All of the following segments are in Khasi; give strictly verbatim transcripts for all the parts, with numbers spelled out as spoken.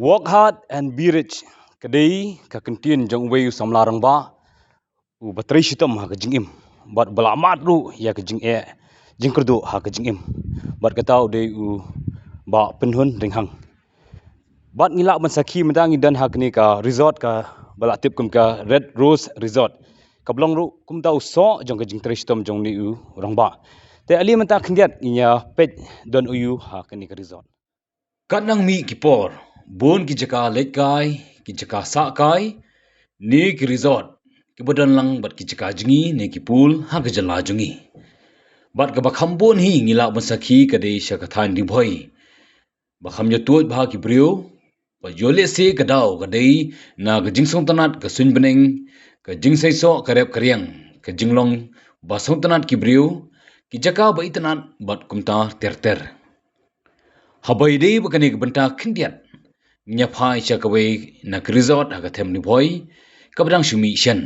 Work hard and be rich. Ka dei ka kyntien jong uwei u samla rangbah uba trei shitom ha ka jingim bad uba la mad ruh ïa ka jingeh jingkyrduh ha ka jingim. Bad kata u dei u Bah Pynhun Ringhang. Bad ngi lah ban sakhi mynta ngi don ha kane ka resort kaba la tip kum ka Red Rose Resort, kaba long ruh kumta u soh jong ka jingtrei shitom jong une u rangbah. Te ale mynta khyndiat ngin ïa peit don uei ha kane ka resort. Katba nang mih ki por, bun ki jaka leit kai, ki jaka sah kai ne ki resort kiba don lang bad ki jaka jngi ne ki pool ha ka jylla jong ngi. Bad kaba kham bun hi ngi lah ban sakhi ka dei sha ka thaiñ Ri Bhoi. Ba kham ïa tuid bha ki briew, ba ïoh lehse ka daw ka dei na ka jingsngewtynnat ka suiñ bneng, ka jingseisoh ka rep ka riang, ka jinglong ba sngewtynnat ki briew, ki jaka ba itynnat bad kumta ter ter. Haba ïadei bad kane ka bynta khyndiat, ngin ïa phai sha kawei na ka resort ha ka thaiñ Ri Bhoi kaba dang shu mih shen.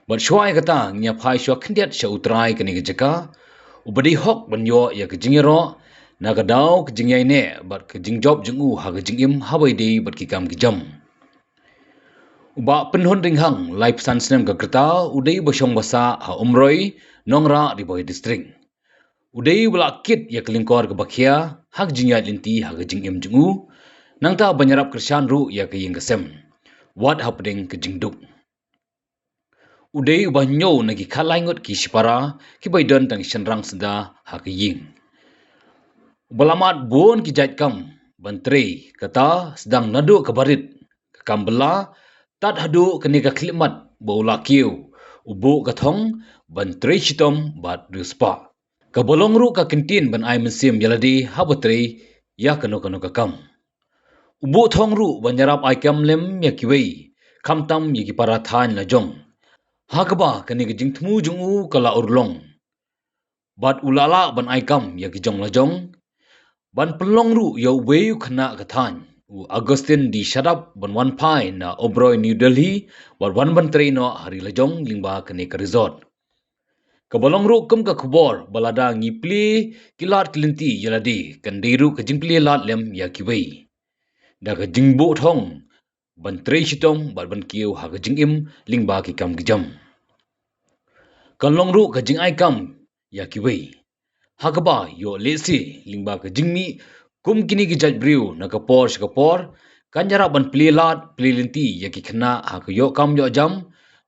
Bad shuwa ïa kata ngin ïa phai shuwa khyndiat sha u trai kane ka jaka, uba dei hok ban ïoh ïa ka jingïaroh na ka daw ka jingïaineh bad ka jingjop jong u ha ka jingim haba ïadei bad ki kam ki jam. U Bah Pynhun Ringhang, laiphew san snem ka rta, u dei uba shong ba sah ha Umroi, Nongrah, Ri Bhoi District. U dei uba la kit ïa ka lyngkor kaba khia ha ka jingïaid lynti ha ka jingim jong u, nangta ban ïarap kyrshan ruh ïa ka ïing ka sem, wat hapdeng ka jingduk. U dei uba hynñiew na ki khatlai ngut ki shipara kiba ïadon tang ki shynrang suda ha ka ïing. Uba la mad bun ki jait kam ban trei, kata sdang naduh ka barit, ka kam bylla, tad haduh kane ka khyllipmat ba u la kiew, u buh ka thong ban trei shitom bad riewspah. Kaba long ruh ka kyntien ban ai mynsiem ïa lade haba trei ïa kano kano ka kam. U buh thong ruh ban ïarap ai kam lem ïa kiwei, khamtam ïa ki para thaiñ la jong. Ha kaba kane ka jingthmu jong u ka la urlong. Bad u la lah ban ai kam ïa ki jong la jong. Ban pynlong ruh ïa uwei u khynnah ka thaiñ, u Augustine D Shadap, ban wan phai na Oberoi New Delhi, bad wan ban trei noh ha ri la jong lyngba kane ka resort. Kaba long ruh kum ka khubor ba lada ngi plie ki lad ki lynti ïa lade, kan dei ruh ka jingplie lad lem ïa kiwei. Da ka jingbuh thong ban trei shitom bad ban kiew ha ka jingim lyngba ki kam ki jam. Kan long ruh ka jingai kam ïa kiwei. Ha kaba ïoh lehse lyngba ka jingmih kum kine ki jait briew na ka por sha ka por, kan ïarap ban plie lad plie lynti ïa ki khynnah ha ka ïoh kam ïoh jam,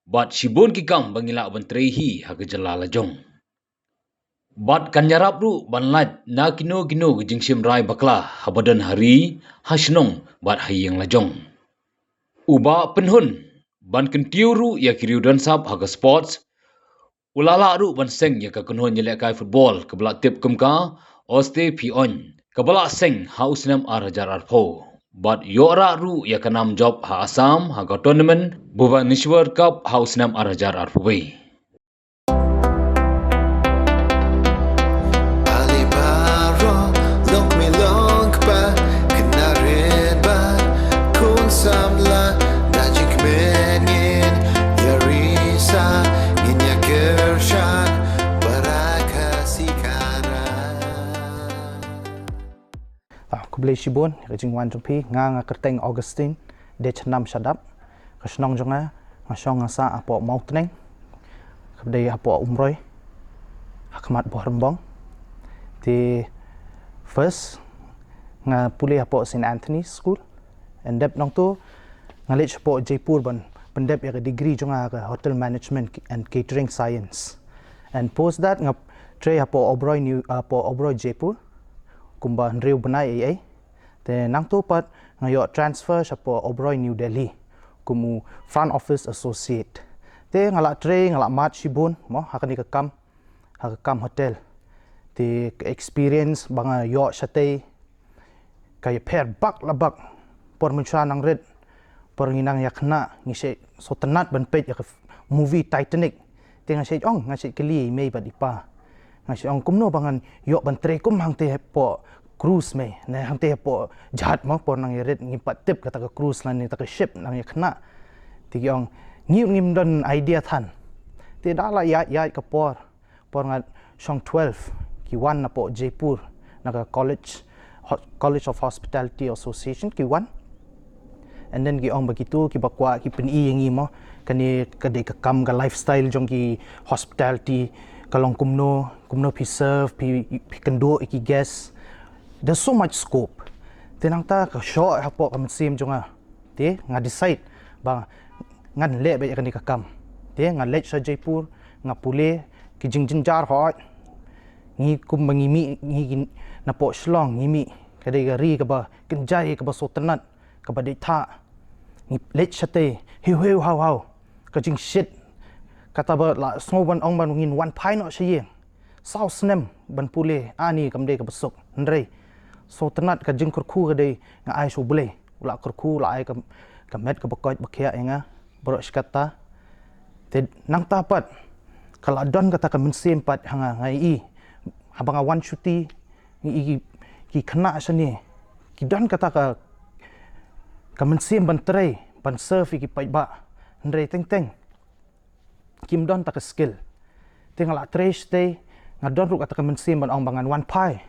bad shibun ki kam ba ngi lah ban trei hi ha ka jylla la jong. Bad kan ïarap ruh ban lait na kino kino ki jingshim rai bakla haba don ha ri, ha shnong bad ha ïing la jong. U Bah Pynhun, ban kyntiew ruh ïa ki riew don sap ha ka sports, u la lah ruh ban seng ïa ka kynhun ïalehkai football kaba la tip kum ka Oste Phi Ong, kaba la seng ha u snem ar hajar arphew. Bad ïoh rah ruh ïa ka nam jop ha Assam ha ka tournament Bhubaneswar Cup ha u snem ar hajar arphew wei. Ale baroh, long kmie long kpa, khynnah rit bad khun samla, da jingkmen ngin ïa risa, ngin ïa kyrshan, para ka sikara. Ah, khublei shibun ïa ka jingwan jong phi. Nga, nga kyrteng Augustine Dechnam Shadap. Ka shnong jong nga, nga shong nga sah hapoh Mawtneng, kaba dei hapoh Umroi, ha khmat Bohrembong. Te first nga pule hapoh Saint Anthony School. And dep nangto nga leit shapoh Jaipur ban pyndep ïa ka degree jong nga ha ka Hotel Management and Catering Science. And post that nga trei hapoh Oberoi New, hapoh Oberoi Jaipur kumba hynriew bnai ei ei. Te nangto pat nga ïoh transfer shapoh Oberoi New Delhi kum u front office associate. Te nga la trei, nga la mad shibun mo ha kane ka kam, ha ka kam hotel. Te ka experience ba nga ïoh shatei ka ïapher bak la bak. Por mynshuwa nang rit, por ngi nang ïa khynnah, ngi shait sngewtynnat ban peit ïa ka movie Titanic. Te nga shait ong, nga shait kylli i mei bad i pa, nga shait ong kumno ba ngan ïoh ban trei kum hangtei hapoh cruise mei, ne hangtei hapoh jahaj mo, por nang ïa rit ngim pat tip kata ka cruise lane kata ka ship nang ïa khynnah. Te ki ong ngi, ngim don idea than. Te da la ïaid ïaid ka por, por nga shong twelve, ki wan napoh Jaipur na ka College, Ho-, College of Hospitality Association ki wan. And then ki ong ba kitu kiba kwah ki pyni ïa ngi mo, kane ka dei ka kam, ka lifestyle jong ki hospitality, ka long kumno, kumno phi serve, phi, phi kynduh ïa ki guest. There's so much scope. Te nangta ka shoh hapoh ka mynsiem jong nga. Te nga decide ba ngan leh beit ïa kane ka kam. Te nga leit sha Jaipur, nga pule ki jingjynjar, hooid. Ngi kumba ngi mih, ngi ki napoh Shillong ngi mih, ka dei ka ri kaba kynjai, kaba sngewtynnat, kaba dei thah. Ngi leit shatei, hiu hiu hau hau, ka jingshit. Kata ba la sngew ban ong ban ngin wan phai noh sha ïing. Saw snem ban pule, ani kam dei kaba suk. Hynrei sngewtynnat, ka jingkyrkhu ka dei nga ai sha U Blei, u la kyrkhu, u la ai ka, ka met kaba koit ba khiah ïa nga baroh shi katta. Te nangta pat ka la don kata ka mynsiem pat ha nga, nga i, haba nga wan shuti, ngi i ki, ki khynnah shane ki don kata ka, ka mynsiem ban trei, ban serve ïa ki paidbah. Hynrei teng teng kim don ta ka skill. Te nga la trei shatei, nga don ruh kata ka mynsiem ban ong ba ngan wan phai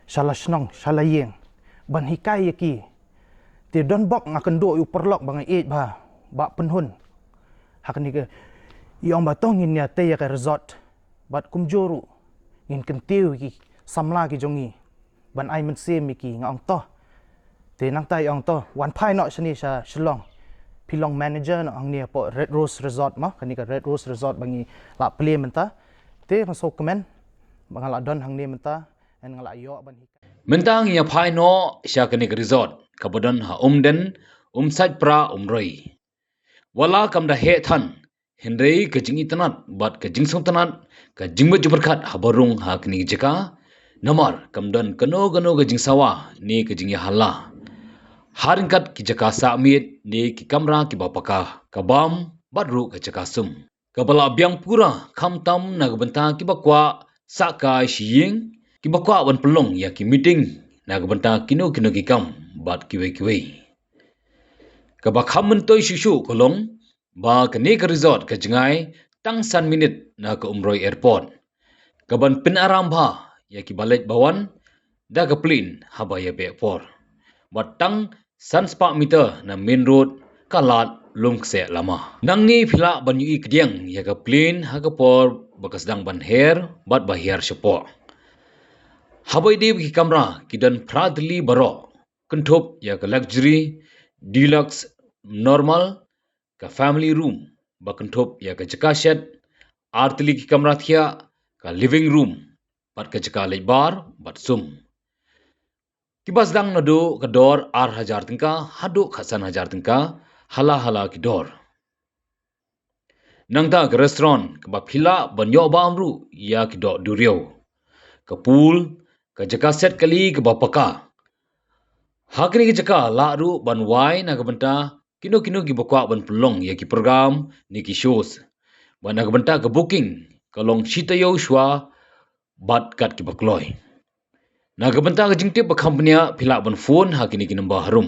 sha la shnong, sha la ïing, ban hikai ïa ki. Te don bok nga kynduh ïa u paralok ba nga ïeit bha, Bah Pynhun. Ha kane ka, i ong ba to ngin ïatei ïa ka resort, bad kumjuh ruh ngin kyntiew ïa ki samla ki jong ngi ban ai mynsiem ïa ki. Nga ong to. Te nangta i ong to, wan phai noh shane sha Shillong, phi long manager noh hangne hapoh Red Rose Resort mo, kane ka Red Rose Resort ba ngi la plie mynta. Te nga sngewkmen ba nga la don hangne mynta, and nga la ïoh ban hikai. Mynta ngi ïa phai noh sha kane ka resort kaba don ha Umden, Umsaitpra, Umroi. Wat la kam da heh than, hynrei ka jingitynnat bad ka jingsngewtynnat ka jingmut jingpyrkhat haba rung ha kane ka jaka. Namar kam don kano kano ka jingsawa ne ka jingïahala. Ha ryngkat ki jaka sah miet ne ki kamra kiba paka, ka bam bad ruh ka jaka sum, kaba la biang pura khamtam na ka bynta kiba kwah sah kai sha ïing, kiba kwah ban pynlong ïa ki meeting na ka bynta kino kino ki kam bad kiwei kiwei. Kaba kham myntoi shuh shuh ka long ba kane ka resort ka jngai tang san minit na ka Umroi Airport, kaban pynaram bha ïa kiba leit ba wan da ka plane haba ïa beh por, bad tang san spah meter na main road ka lad lum kseh lama. Nangne phi lah ban ïohi kdiang ïa ka plane ha ka por ba ka sdang ban her bad ba her shapoh. Haba ïadei bad ki kamra, ki don phra tylli baroh, kynthup ïa ka luxury, deluxe, normal, ka family room, ba kynthup ïa ka jaka shet, ar tylli ki kamra thiah, ka living room, bad ka jaka leit bar bad sum. Kiba sdang naduh ka dor ar hajar tyngka haduh khatsan hajar tyngka, hala hala ki dor. Nangta ka restaurant kaba phi lah ban ïoh bam ruh ïa ki doh duriaw, ka pool, ka jaka set kali kaba paka. Ha kane ka jaka lah ruh ban wai na ka bynta kino kino kiba kwah ban pynlong ïa ki program ne ki shows, bad na ka bynta ka booking ka long shi taïew shuwa bad kat kiba kloi. Na ka bynta ka jingtip ba kham bniah phi lah ban phone ha kine ki number harum: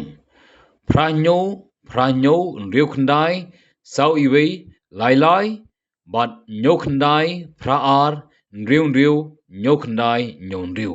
phra hynñiew phra hynñiew hynriew khyndai saw iwei lai lai, bad hynñiew khyndai phra ar hynriew hynriew hynñiew khyndai hynñiew hynriew.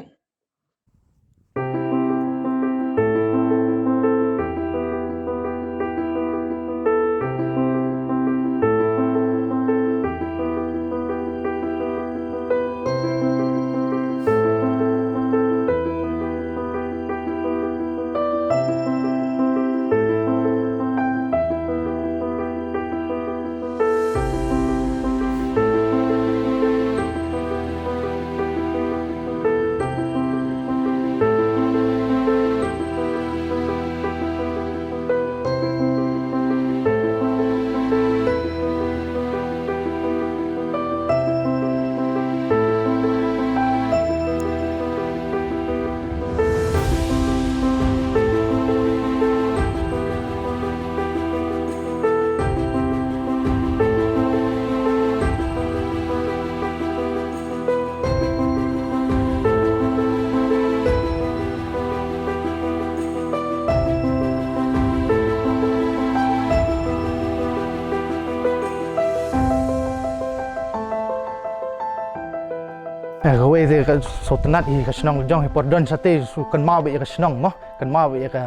Ka sngewtynnat ïa ka shnong la jong, ha por don shatei shu kynmaw beit ïa ka shnong mo, kynmaw beit ïa ka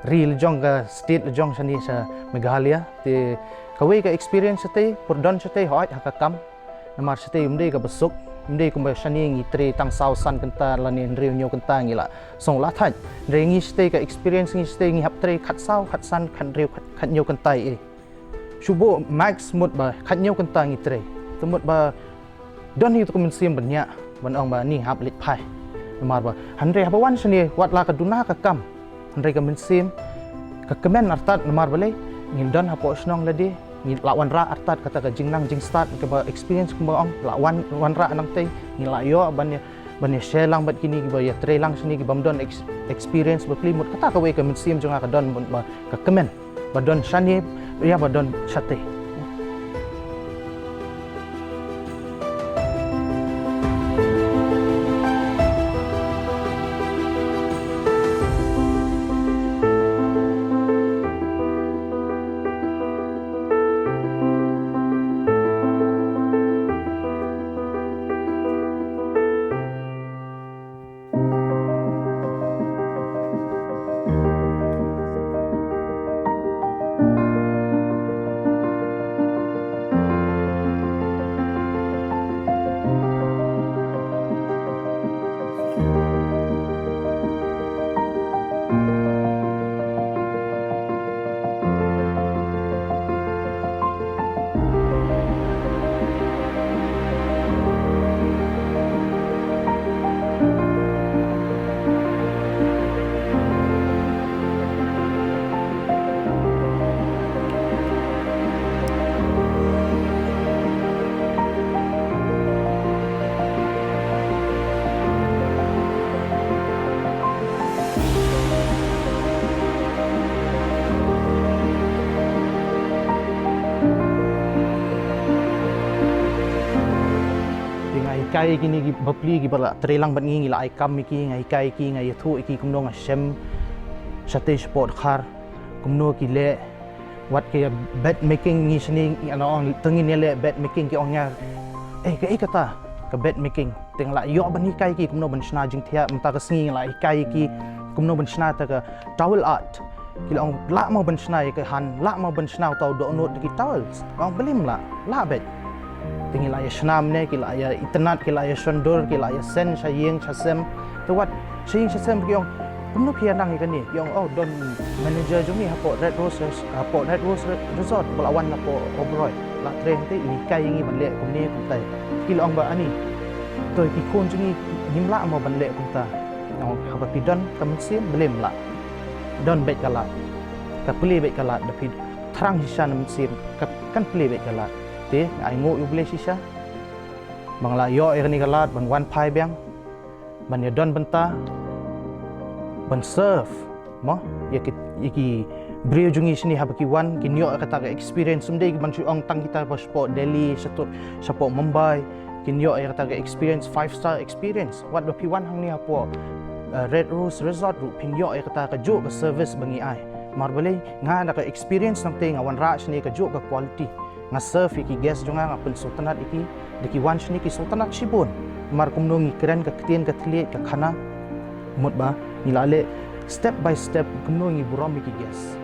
ri la jong, ka state la jong shane sha Meghalaya. Te kawei ka experience shatei, por don shatei hooid ha ka kam. Namar shatei ym dei kaba suk, ym dei kumba shane ngi trei tang saw san kynta lane hynriew hynñiew kynta ngi la song la thait. Hynrei ngi shatei ka experience ngi shatei ngi hap trei khatsaw, khatsan, khathynriew, khat, khathynñiew kynta ïa. Shu buh max mut ba khathynñiew kynta ngi trei. Te mut ba don hi tu ka mynsiem ban ïa, ban ong ba ni hap leit phai. Namar ba hynrei haba wan shane wat la ka duna ka kam. Hynrei ka mynsiem ka kmen artat namar balei ngi don hapoh shnong lade, ngi la wanrah artat kata ka jingnang jingstad kaba experience kumba ong la wan, wanrah nangtei, ngi la ïoh ban ïa, ban ïa share lang bad kine kiba ïa trei lang shane kibym don ex-, experience bapli, mut kata kawei ka mynsiem jong nga ka don mut ba ka kmen ba don shane ïa ba don shatei. Te nga hikai ïa kine ki bapli kiba la trei lang bad ngi, ngi la ai kam ïa ki, nga hikai ïa ki, nga ïathuh ïa ki kumno nga shem shatei shapoh dkhar, kumno ki leh, wat ki bed making ngi shane, nga ong te ngin ïaleh bed making, ki ong ïa, eh, kaei kata ka bed making. Te nga la ïoh ban hikai ïa ki kumno ban shna jingthiah, mynta ka sngi nga la hikai ïa ki kumno ban shna ta ka towel art. Ki la ong lah mo ban shna ïa ka han, lah mo ban shna uta u dohnud da ki towels. Nga ong balei ym lah, lah beit. Te ngi la ïa shna mynne, ki la ïa itynnad, ki la ïa shon dur, ki la ïa send sha ïing sha sem. Te wat sha ïing sha sem ki ong kumno phi ïa nang ïa kane, ki ong oh don manager jong ngi hapoh Red Rose Res-, hapoh Red Rose Re-, Resort ba la wan napoh Oberoi. La trei hangtei, i hikai ïa ngi ban leh kumne kumtai. Ki la ong ba ani, to ki khun jong ngi ngim lah mo ban leh kumta. Nga ong haba phi don ka mynsiem balei ym lah. Don beit ka lad, ka plie beit ka lad, da phi thrang shisha na mynsiem ka, kan plie beit ka lad. Te nga ainguh ïa U Blei shisha ba nga la ïoh ïa kane ka lad ban wan phai biang, ban ïa don bynta, ban serve mo ïa ki, ïa ki briew jong ngi shane haba ki wan kin ïoh ïa kata ka experience. Ym dei ban shu ong tang kita ba shapoh Delhi, shato-, shapoh Mumbai, kin ïoh ïa kata ka experience, five star experience. Wat ba phi wan hangne hapoh, eh, Red Rose Resort ruh phin ïoh ïa kata kajuh ka service ba ngi ai. Namar balei, nga na ka experience nangtei nga wanrah shane kajuh ka quality. Nga serve ïa ki guest jong nga, nga pynsngewtynnat ïa ki, da ki wan shane ki sngewtynnat shibun. Namar kumno ngi kren ka ktien ka thylliej ka khana, mut ba ngi la leh step by step kumno ngi burom ïa ki guest.